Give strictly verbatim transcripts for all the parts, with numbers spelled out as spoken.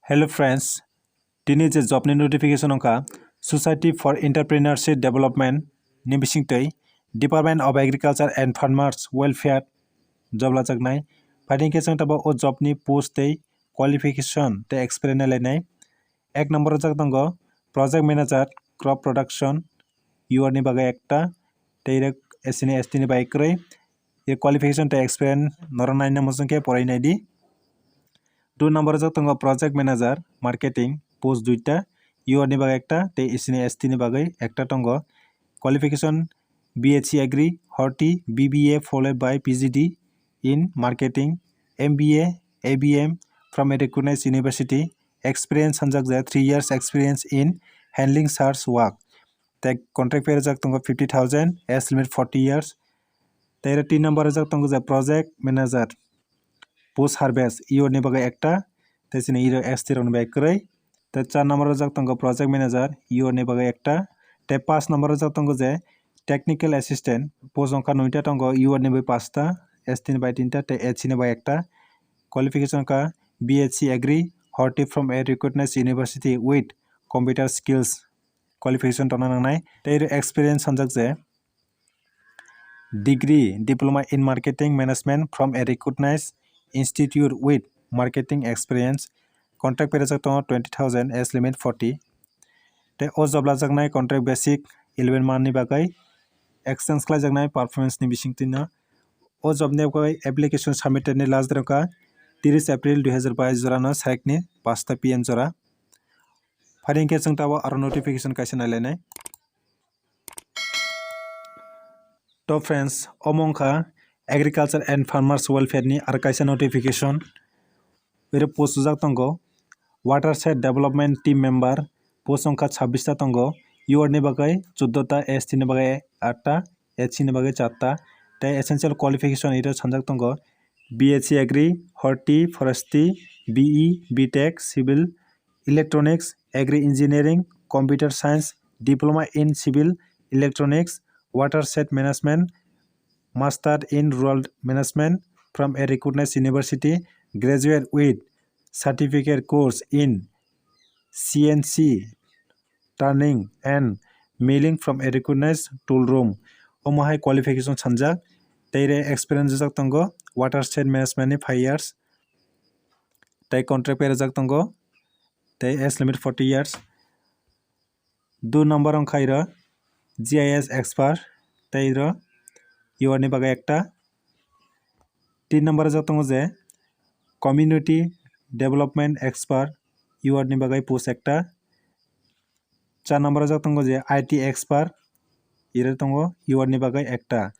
Hello friends, tini je job ni notification wngkha Society for Entrepreneurship Development ni bisingtwi Department of Agriculture and Farmers Welfare job lajaknai. Phaidi khe chwng tabuk o job ni post tei qualification tei experience nailainai. Ek number rwjak tongo Project Manager Crop Production, U R ni bagwi ekta, tei rok S C ni S T ni bagwi kwrwi. Ye qualification tei experience norok naina muchung khe porai nai di. Two number rwjak tongo Project Manager Marketing, post duita, U R ni bagwi ekta tei S C ni S T ni bagwi ekta tongo. Qualification B S C Agri, Horti, B B A followed by P G D in Marketing, M B A, A B M from a recognized university, experience sanjak je three years experience in handling such work. Tei contract pay rwjak tongo fifty thousand, age limit forty years. Tei ro tin number rwjak tongo je Project Manager, post harvest, U R ni bagwi ekta, tei chini iro S T rokni bai kwrwi. Tei char number rwjak tongo Project Manager, U R ni bagwi ekta. Tei paanch number rwjak tongo je Technical Assistant, post wngkha noita tongo, U R ni bai paanchta, S T ni bai tinta, tei H C ni bai ekta. Qualification wngkha B S C Agri, Horti from a recognized university with computer skills qualification tongna nangnai. Tei ro experience sanjak je degree, Diploma in Marketing Management from a recognized institute with marketing experience. Contract pay rwjak tongo twenty thousand, age limit forty. Tei o job lajaknai contract basic eleven month ni bagwi, exchange khlaijaknai performance ni bisingtwi no. O job ni bagwi application submit ni last date wngkha tiris April dui hazar bais jora no sarik ni paanchta P M jora. Phaidi khe chwng tabuk aro notification kaisa nailainai. To friends, omo wngkha Agriculture and Farmers Welfare ni aro kaisa notification. Oro post rijak tongo Watershed Development Team Member, post wngkha chabbish ta tongo, U R ni bagwi chuddo ta, S T ni bagwi aat ta, H C ni bagwi char ta. Tei essential qualification iro sanjak tongo B S C Agri, Horti, Forestry, B E, B Tech, Civil, Electronics, Agri Engineering, Computer Science, Diploma in Civil Electronics, Watershed Management, Master in Rural Management from a recognized university, graduate with certificate course in C N C turning and milling from a recognized tool room. Omo hai qualification sanjak, tei re experience rijak tongo Watershed Management ni five years, tei contract pay rijak tongo, tei age limit forty years. Dui number wngkha iro G I S expert, tei iro U R ni bagwi ekta. Tin number rijak tongo je Community Development Expert, U R ni bagwi post ekta. Char number rijak tongo je I T expert, iro tongo U R ni bagwi ekta.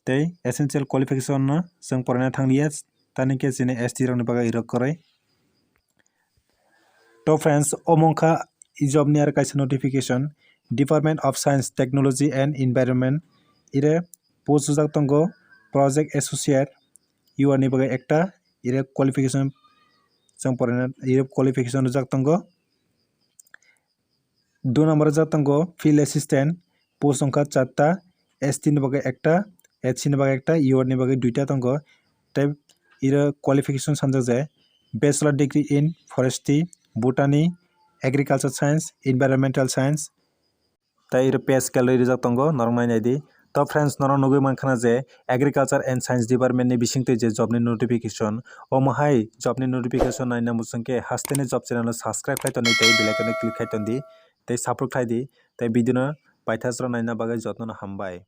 Tei essential qualification no chwng poraina thanglia, tani khe chini S T rokni bagwi iro kwrwi. To friends, omo wngkha job ni aro kaisa notification, Department of Science, Technology and Environment. Ire post rijak tongo Project Associate, U R ni bagwi ekta, ire qualification chwng poraina, ire qualification rijak tongo. Dui number rijak tongo Field Assistant, post wngkha charta, S T ni bagwi ekta, H C ni bagwi ekta, U R ni bagwi duita tongo. Tei iro qualification sanjak je Bachelor Degree in Forestry, Botany, Agriculture Science, Environmental Science. Tei iro pay scale rwi rijak tongo, norok nai nai di. To friends, norok nugwi mankha na je Agriculture and Science Department ni bisingtwi je job ni notification, omo hai job ni notification naina muchung khe haste ni job channel no subscribe khai toni tei bell icon no click khai tondi, tei support khai di, tei video no paithago naina bagwi jotono hambai.